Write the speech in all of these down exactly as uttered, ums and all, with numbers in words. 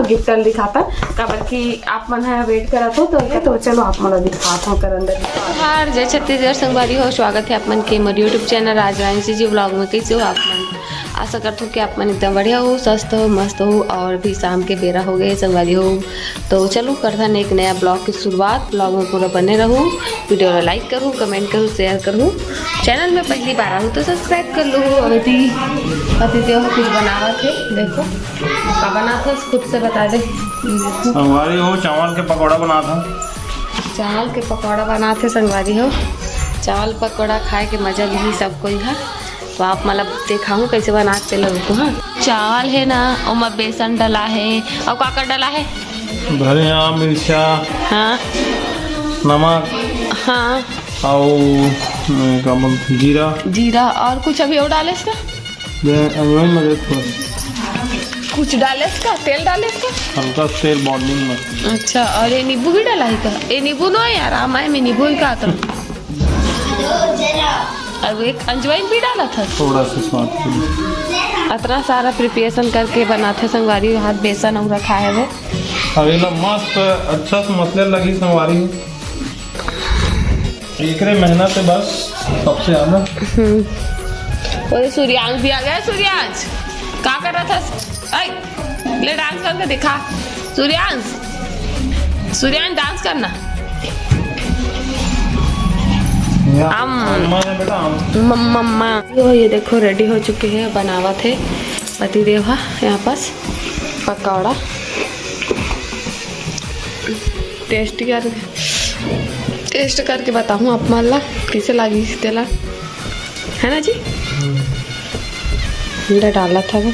Gift ल दिखाता, काबर कि आप मन ह वेट करत हो, तो, तो चलो आप मन ल दिखात हो कर अंदर। हार जय छत्तीसगढ़ संगवारी हो, स्वागत है आप मन के मोर YouTube चैनल राजरानी जी व्लॉग में। कैसे हो आप मन? आशा करत हो कि आप मन एकदम बढ़िया हो, स्वस्थ हो, मस्त हो। और भी शाम के बेरा हो गए संगवारी हो, तो चलो करथन एक नया व्लॉग की शुरुआत। व्लॉग में पूरा बने रहू, वीडियो ला लाइक करू, कमेंट करू, शेयर करू। चैनल में पहली बार आहू तो सब्सक्राइब कर लो। अभी पति देव कुछ बनावत है, देखो का बनात है, खुद से बता दे। संगवारी हो, चावल के पकौड़ा बनात हूँ। चावल के पकौड़ा बनात है संगवारी हो। चावल पकौड़ा खाए के मजा लिही सब कोई हा। तो आप मतलब देखाहूँ कैसे बनात, पहले रुको। हाँ, चावल है ना, ओमा बेसन डला है और का का डला है? धनिया, मिर्चा, हाँ, नमक, हाँ, और, अ, का बोलते, जीरा। जीरा और कुछ अभी और डाले इसका? ये अजवाइन में थोड़ा। कुछ डाले इसका, तेल डाले इसका? हल्का सा तेल बॉन्डिंग में। अच्छा, और ये नींबू भी डाला है का? ये नींबू नो है यार, आमाय में नींबू ही का था। अब एक अजवाइन भी डाला था। थोड़ा सा स्वाद के लिए। अतना सारा प्रिपरेशन करके बनाथे संगवारी, हाथ बेसन अउ रखा है वो। अब एला मस्त अच्छा से मसले लगी संगवारी। एकरे मेहनत है बस सबसे ज्यादा। हम्म। अरे सूर्यांश भी आ गया। सूर्यांश, का कर रहा था? ऐ, ले डांस करके दिखा। सूर्यांश, सूर्यांश डांस करना। या, हम। अम्मा है बेटा, हम। मम-, मम्मा। तो ये देखो रेडी हो चुके हैं, बनावत है पति देव हा यहाँ पास पकौड़ा। टेस्ट कर, टेस्ट करके बताहूँ आप मन ला कैसे लागी तेला, है ना जी? अंडा डाला था वो।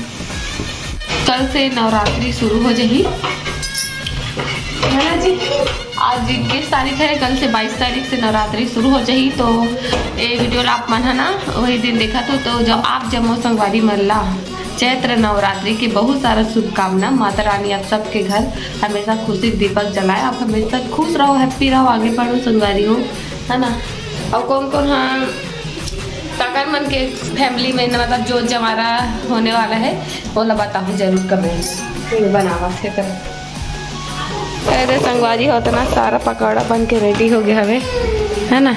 कल से नवरात्रि शुरू हो जाही, है ना जी? आज इक्कीस तारीख है, कल से बाईस तारीख से नवरात्रि शुरू हो जाही। तो ये वीडियो ला आप मन है ना वही दिन देखा तो, तो जब आप जम्मो संगवारी मन ला चैत्र नवरात्रि की बहुत सारा शुभकामना। माता रानी आप सबके घर हमेशा खुशी के दीपक जलाए, आप हमेशा खुश रहो, हैप्पी रहो, आगे बढ़ो संगवारी हो, है ना? और कौन कौन, हाँ, काकर मन के फैमिली में न, मतलब जो जमारा होने वाला है, वो ला बताओ जरूर कमेंट में। बनावा थे तो। अरे संगवारी हो, इतना सारा पकौड़ा बन के रेडी हो गया हवे, है ना?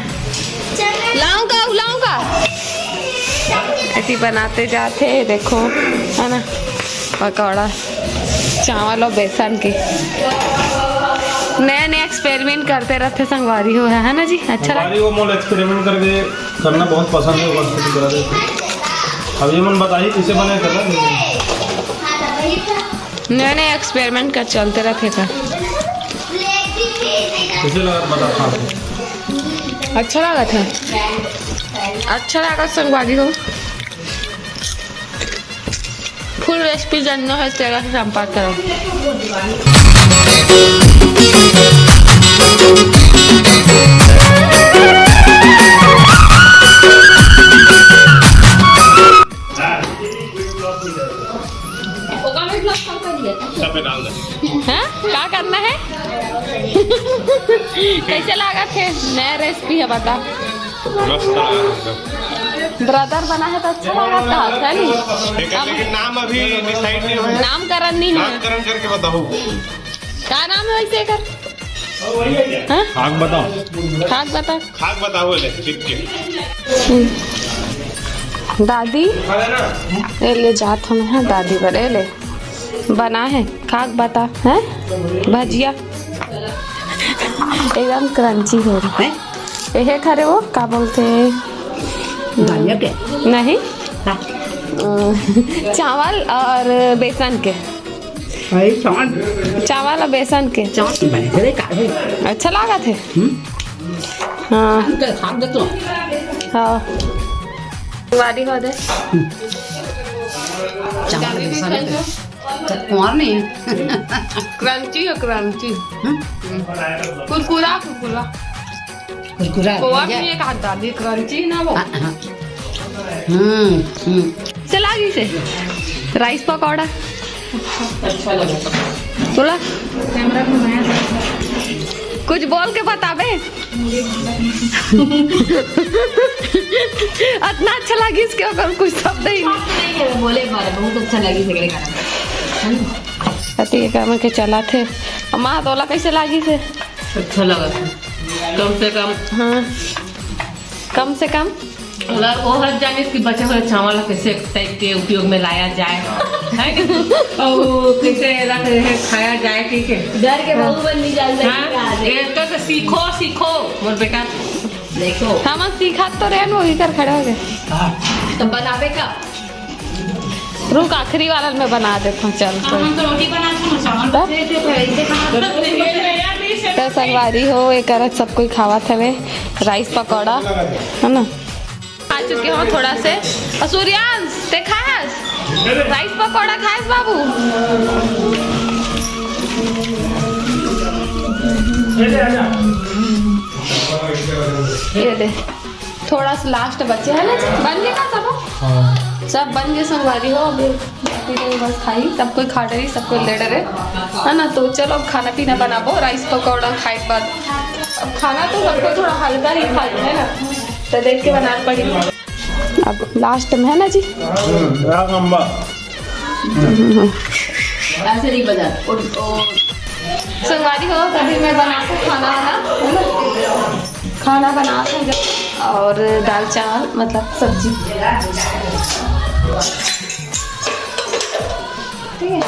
लाऊं का, लाऊं का? ऐसी बनाते जाते, देखो, है ना, पकौड़ा चावल और बेसन के। नया नया एक्सपेरिमेंट करते रहते संगवारी हो, है ना जी? अच्छा लगा। संगवारी हो, मोल एक्सपेरिमेंट करके करना बहुत पसंद है, वर्क करा दे। अब ये मन बताइए किसे बने कर। नया नया एक्सपेरिमेंट कर चलते रहते का। कैसे लगा बता खा के? अच्छा लगा था, अच्छा लगा संगवारी हो। फुल रेसिपी जानना है, तेरा से संपर्क करो। सब में डाल दे। हाँ, क्या करना है? कैसे लागत है? नया रेसिपी है, बता। मस्त लगा एकदम। ब्रदर बना है तो अच्छा लगा था, है नी? ठीक है, अब लेकिन नाम अभी डिसाइड नहीं हुआ है। नामकरण नहीं हुआ। नामकरण करके बताओ। का नाम है वैसे एकर? हाँ? खाक बताओ। खाक बता। खाक बताओ ले, ठीक है। हम्म। दादी, अरे ना। ए ले जात हूँ मैं, हाँ, दादी बर, ए ले। बना है, खाक बता, हैं? भजिया। एकदम क्रंची हो रही है। एहे खरे वो, का बोलते हैं? धनिया के? नहीं। हाँ। अ, चावल और बेसन के। भाई, चावल। चावल और बेसन के। चावल बने थे, का है? अच्छा लगा थे? हम्म। हाँ। हम तो खा दे तो। हाँ। वादी हो दे। चावल बेसन के। कुमार नहीं। क्रंची है, क्रंची। हम्म? कुरकुरा, कुरकुरा। कुरकुरा, खोआ भैया। भी एक हाथ डाली, क्रंची ना वो। हाँ, हाँ। हम्म, हम्म। से लागी से राइस पकौड़ा। अच्छा लगा। बोला। कैमरा घुमाया। कुछ बोल के बताबे। इतना अच्छा लगी इसके ऊपर कुछ शब्द ही नहीं। नहीं है, बोले एक बार, बहुत अच्छा लगी सगले खाना। कति एकर मन के चलत हे। अम्मा, तोला कैसे लागिस हे? अच्छा लगा, कम से कम। हाँ, कम से कम। अगर वो हर जानिस कि बचे हुए चावल ला कैसे टाइप के उपयोग में लाया जाए, है कि नहीं? और वो कैसे रख रहे हैं, खाया जाए, ठीक है? घर के बहू बन नहीं जानता हाँ, कि क्या है। ये तो, तो सीखो, सीखो, मोर बेटा। देखो। हम सीखत तो रहेन, वो इकर खड़े हो गए। तो बनावे का? रुक, आखिरी वाला मैं बना देता हूँ, चल। हम तो रोटी बनाते हैं, चावल तब? बनाते हैं, तो ऐसे कहाँ तो संगवारी हो, एकर सब कोई खावत हवे राइस पकौड़ा, है ना? खा चुके हो थोड़ा से। और सूर्यांश, ते खायस? राइस पकौड़ा खायस बाबू? ये दे, थोड़ा सा लास्ट बचे है ना जी? बन गया का सब? हाँ। सब बन गया संगवारी हो, अभी बाकी तो बस खाई, सब कोई खा डरी, सब कोई ले डरे, है ना? तो चलो अब खाना पीना बनाबो, राइस पकौड़ा खाए के बाद। अब खाना तो सबको थोड़ा हल्का ही खाए है ना, तो देख के बनाना पड़ी। अब लास्ट में है ना जी? हम्म, राग अम्बा। ऐसे नहीं बजा। संगवारी हो, तभी मैं बना के खाना वाना, है ना? खाना बना के जब, और दाल चावल, मतलब सब्जी। ठीक है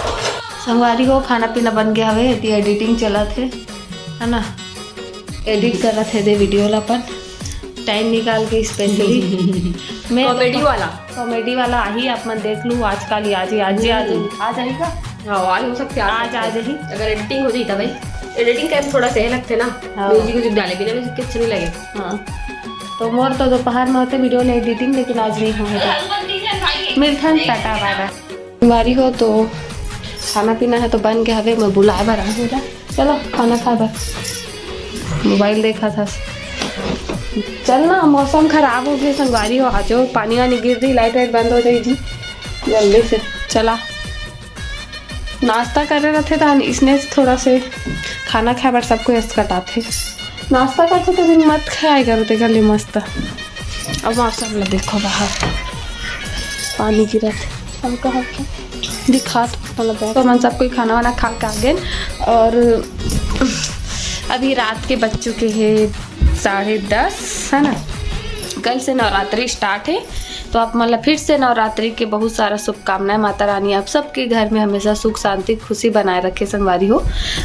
संगवारी हो, खाना पीना बन गया हवे, एती एडिटिंग चलत हे, है ना? एडिट करत हे दे वीडियो ला अपन टाइम निकाल के स्पेशली। मैं कॉमेडी वाला। कॉमेडी वाला आही, आप मन देख लू, आजकल ही आज ही, आज ही, आज ही। हम्म। आज आही का? हाँ, आज हो सकते हैं, आज आज, आज ही। अगर एडिटिंग हो जाई तब भाई। एडिटिंग का थोड़ा सही लगते ना। हाँ। म्यूजिक व्यूजिक डाले बिना म्यूजिक के अच्छा नहीं लगे। हाँ। तो मोर तो दोपहर में होते वीडियो ले एडिटिंग, लेकिन आज नहीं होंगे। तो मिलथन, टाटा, बाय बाय। संगवारी हो तो खाना पीना है तो बन के हवे, मैं बुलाए बर आ गया। चलो खाना खा बर। मोबाइल देखा था। चल ना, मौसम खराब हो गया संगवारी हो, आजो पानी वानी गिर दी, लाइट वाइट बंद हो जाई जी। जल्दी से चला। नाश्ता करे रहते त इसने थोड़ा से खाना खाए बर सबको यस कटाथे। नाश्ता करथे तो दिन मत खाए करो, तेकर ले मस्त। अब मौसम ला देखो बाहर, पानी गिरत हे हल्का हल्का, दिखात मतलब बैग। तो मन सब कोई खाना वाना खा के आ गए और अभी रात के बज चुके हैं साढ़े दस, है ना? कल से नवरात्रि स्टार्ट है, तो आप मन ला फिर से नवरात्रि के बहुत सारा शुभकामनाएं। माता रानी आप सबके घर में हमेशा सुख शांति खुशी बनाए रखे संगवारी हो।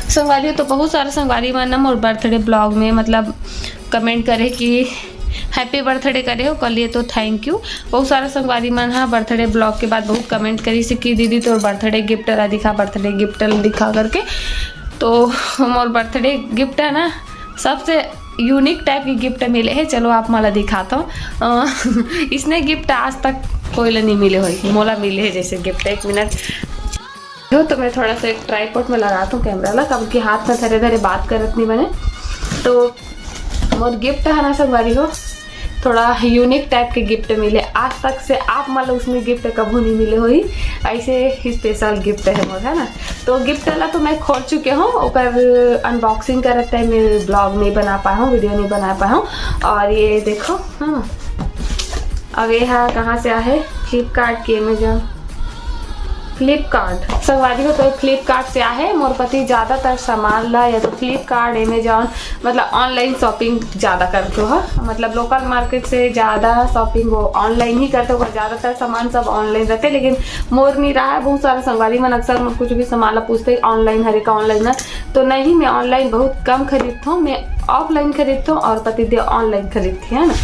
संगवारी हो तो बहुत सारा संगवारी मन ना मोर बर्थडे ब्लॉग में मतलब कमेंट करे कि हैप्पी बर्थडे करे हो कल, ये तो थैंक यू। बहुत सारा संगवारी मन हा बर्थडे ब्लॉग के बाद बहुत कमेंट करिस कि दीदी तोर बर्थडे गिफ्ट ला दिखा, बर्थडे गिफ्ट ला दिखा करके। तो मोर बर्थडे गिफ्ट है ना, सबसे यूनिक टाइप के गिफ्ट मिले है। चलो आप मन ला दिखाता हूँ। अ, इसने गिफ्ट आज तक कोई ला नहीं मिले होई, मोला मिले है जैसे गिफ्ट। एक मिनट हो तो मैं थोड़ा सा एक ट्राइपॉड में लगाता हूँ कैमरा ला, काबर कि हाथ में धरे धरे बात करत नहीं बने। तो मोर गिफ्ट है ना संगवारी हो, थोड़ा यूनिक टाइप के गिफ्ट मिले। आज तक से आप मन ला उसने गिफ्ट कभू नहीं मिले होई, ऐसे ही स्पेशल गिफ्ट है मोर, है ना? तो गिफ्ट ला तो मैं खोल चुके हूँ, ओकर अनबॉक्सिंग करत टाइम मैं ब्लॉग नहीं बना पाए हूँ, वीडियो नहीं बना पाए हूँ। और ये देखो, हाँ, अब ये है कहाँ से आहे? फ्लिपकार्ट की, अमेजोन, फ्लिपकार्ट। संगवारी हो तो फ्लिपकार्ट से आहे। मोर पति ज़्यादातर सामान ला या तो फ्लिपकार्ट, अमेजोन, मतलब ऑनलाइन शॉपिंग ज़्यादा करते हो, मतलब लोकल मार्केट से ज़्यादा शॉपिंग वो ऑनलाइन ही करते हो। ज़्यादातर सामान सब ऑनलाइन रहते, लेकिन मोर नहीं रहा है। बहुत सारा संगवारी मन अक्सर मोर कुछ भी सामान ला पूछते, ऑनलाइन हरे का, ऑनलाइन है, तो नहीं, मैं ऑनलाइन बहुत कम खरीदता हूँ, मैं ऑफलाइन खरीदता हूँ और पतिदेव ऑनलाइन खरीदते हैं ना।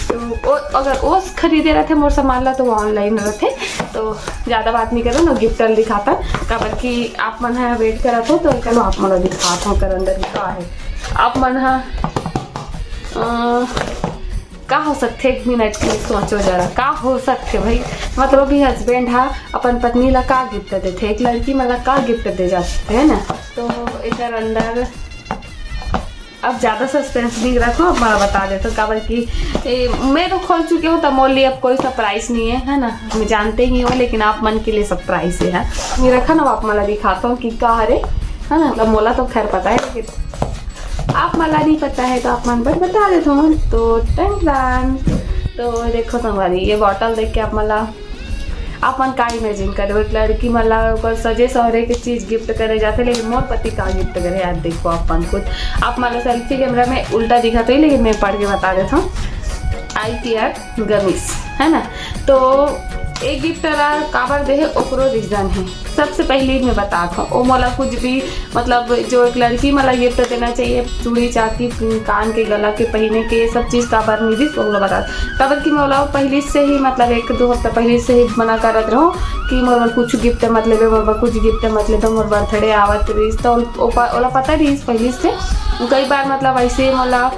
तो वो, अगर वो खरीदे रहते मोर सामान ला तो वो ऑनलाइन रहते। तो ज़्यादा बात नहीं करो ना, गिफ्ट ला दिखाता, काबर कि आप मन है वेट करत हो, तो चलो आप मन ला दिखाता हूँ कर अंदर ही का है। आप मन हा, अ, का हो सकथे? एक मिनट के सोचो जरा, का हो सकथे भाई? मतलब, अभी हस्बैंड हा अपन पत्नी ला का गिफ्ट देथे, एक लड़की मन ला का गिफ्ट दे जाथे, है ना? तो एकर अंदर अब ज़्यादा सस्पेंस नहीं रखो, अब मैं बता देता हूँ, काबर कि ए, मैं तो खोल चुकी हूँ, तो मोर लिए अब कोई सरप्राइज नहीं है, है ना? मैं जानते ही हूँ, लेकिन आप मन के लिए सरप्राइज है। ये रखा ना, आप मन ला दिखाता हूँ कि का हरे, है ना? मतलब, मोला तो खैर पता है, लेकिन आप मन ला नहीं पता है तो आप मन बर बता देता हूँ। तो टन टन, तो देखो संगवारी, ये बॉटल देख के आप मन ला आप मन का इमेजिन करे, एक लड़की मन ला ओकर सजे सवरे के चीज गिफ्ट करे जाथे, लेकिन मोर पति का गिफ्ट करे यार, देखो आप मन खुद। आप मन ला सेल्फी कैमरा में उल्टा दिखत होही, लेकिन मैं पढ़ के बता देत हूँ, आई केयर गमीज, है ना। तो एक गिफ्ट ला काबर दे हे, ओकरो रीजन है। सबसे पहली मैं बतात हूँ, वो मोला कुछ भी, मतलब जो एक लड़की मन ला गिफ्ट देना चाहिए, चूड़ी चांदी, कान के गला के पहने के, ये सब चीज काबर नहीं दिस, वो बता। काबर कि मोला पहली से ही, मतलब एक दो हफ्ता पहली से ही मना करत रहूँ कि मोर बर कुछ गिफ्ट मत लेबे, मोर बर कुछ गिफ्ट मत लेबे, मोर बर्थडे आवत रहिस, तो ओपा-, ओला पता रहिस पहली से। कई बार मतलब ऐसे मोला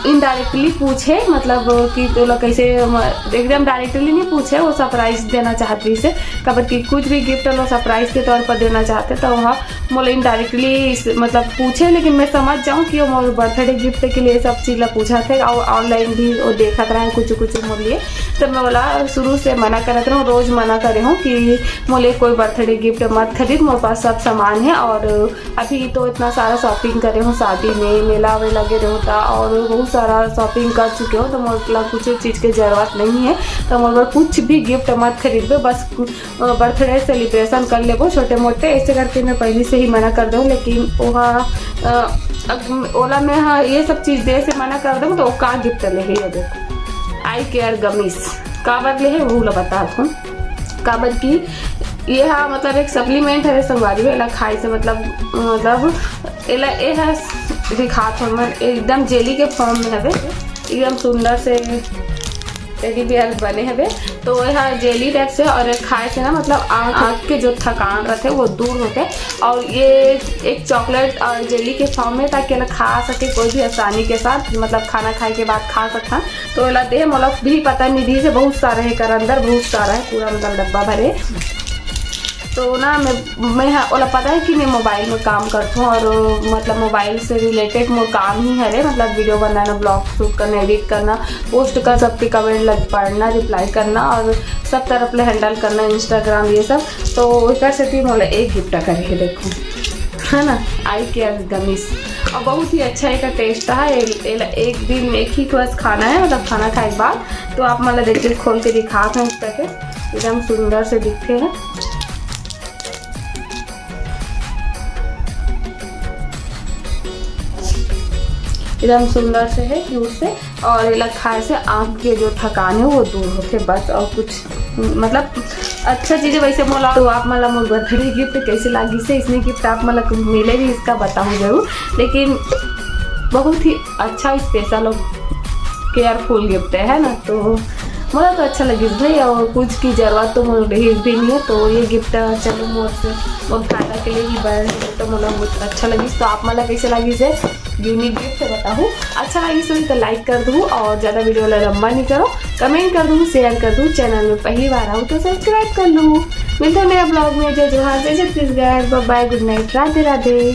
इनडायरेक्टली पूछे, मतलब कि तोला कैसे म-, एकदम डायरेक्टली नहीं पूछे, वो सरप्राइज देना चाहत रहिस हे। काबर कि कुछ भी गिफ्ट लो सरप्राइज के तौर पर देना चाहते, तो वह मोला इनडायरेक्टली, मतलब पूछे, लेकिन मैं समझ जाऊँ कि वो मोर बर्थडे गिफ्ट के लिए सब चीज ला पूछत हे, और ऑनलाइन भी वो देखत रहे कुछ कुछ मोर लिए। तो मैं बोला, शुरू से मना करत रहूँ, रोज मना करे हूँ कि मोले कोई बर्थडे गिफ्ट मत खरीद, मोर पास सब सामान है। और अभी तो इतना सारा शॉपिंग करे हूँ, शादी में मेला वेला गे रहूँ ता, और बहुत सारा शॉपिंग कर चुके हूँ, तो मोला कुछ चीज के जरूरत नहीं है। तो मोर बर कुछ भी गिफ्ट मत खरीदबे, बस बर्थडे सेलिब्रेशन कर लेबो छोटे मोटे, ऐसे करके मैं पहले से ही मना कर दूँ। लेकिन ओहा, अ, अब ओला मैं, हाँ, ये सब चीज दे से मना कर दूँ, तो वो का गिफ्ट ले हे, ये देखो, आई केयर गमीज। काबर ले हे, वो ला बतात हूँ। काबर कि ये हा, मतलब एक सप्लीमेंट है संगवारी, एला खाए से मतलब, मतलब एला, ए हा दिखात हूँ मैं, एकदम जेली के फॉर्म में हवे, एकदम सुंदर से टेडी बियर बने हवे। तो यह जेली टाइप से, और ये खाए से ना, मतलब आँख, आँख के जो थकान रहते, वो दूर होते। और ये एक चॉकलेट और जेली के फॉर्म में, ताकि ना खा सके कोई भी आसानी के साथ, मतलब खाना खाए के बाद खा सकता। तो एला दे, मोला भी पता नहीं दी से, बहुत सारा है कर अंदर, बहुत सारा है, पूरा मतलब डब्बा भरे। तो ना मैं, मैं हा-, ओला पता है कि मैं मोबाइल में काम करथूँ, और मतलब मोबाइल से रिलेटेड मोर काम ही हरे, मतलब वीडियो बनाना, ब्लॉग शूट करना, एडिट करना, पोस्ट कर, सबके कमेंट लग पढ़ना, रिप्लाई करना, और सब तरफ ले हैंडल करना, इंस्टाग्राम, ये सब। तो एकर सेती मोला एक गिफ्ट करे हे, देखो, है ना, आई केयर गमीज। और बहुत ही अच्छा एकर टेस्ट है। ए-, एला एक दिन एक ही बस खाना है, मतलब खाना खाए के बाद। तो आप मन ला देखिए, खोल के दिखात हूँ इस पैकेट, एकदम सुंदर से दिखते हैं, एकदम सुंदर से है, क्यूट से। और एला खाए से आँख के जो थकान है, वो दूर होते बस, और कुछ, मतलब अच्छा चीज है। वैसे मोला, तो आप मन ला मोर बर्थडे गिफ्ट कैसे लागिस हे, इसने गिफ्ट आप मन ला मिले भी, इसका बताऊँ जरूर। लेकिन बहुत ही अच्छा, स्पेशल और केयरफुल गिफ्ट है, है ना। तो मोला तो अच्छा लगिस भाई, और कुछ की जरूरत तो मोर रहिस भी नहीं है। तो ये गिफ्ट चलो मोर से, मोर फायदा के लिए ही बने हे, तो मोला बहुत अच्छा लगिस। तो आप मन ला कैसे लगिस हे यूनिक गिफ्ट, बताहू। अच्छा लगिस होही तो लाइक कर दू, और ज्यादा वीडियो ला लंबा नहीं करो, कमेंट कर दू, शेयर कर दू, चैनल में पहली बार आऊ तो सब्सक्राइब कर लू। मिलते हैं नया ब्लॉग में। जय जोहार, जय छत्तीसगढ़, बाय बाय, गुड नाइट, राधे राधे।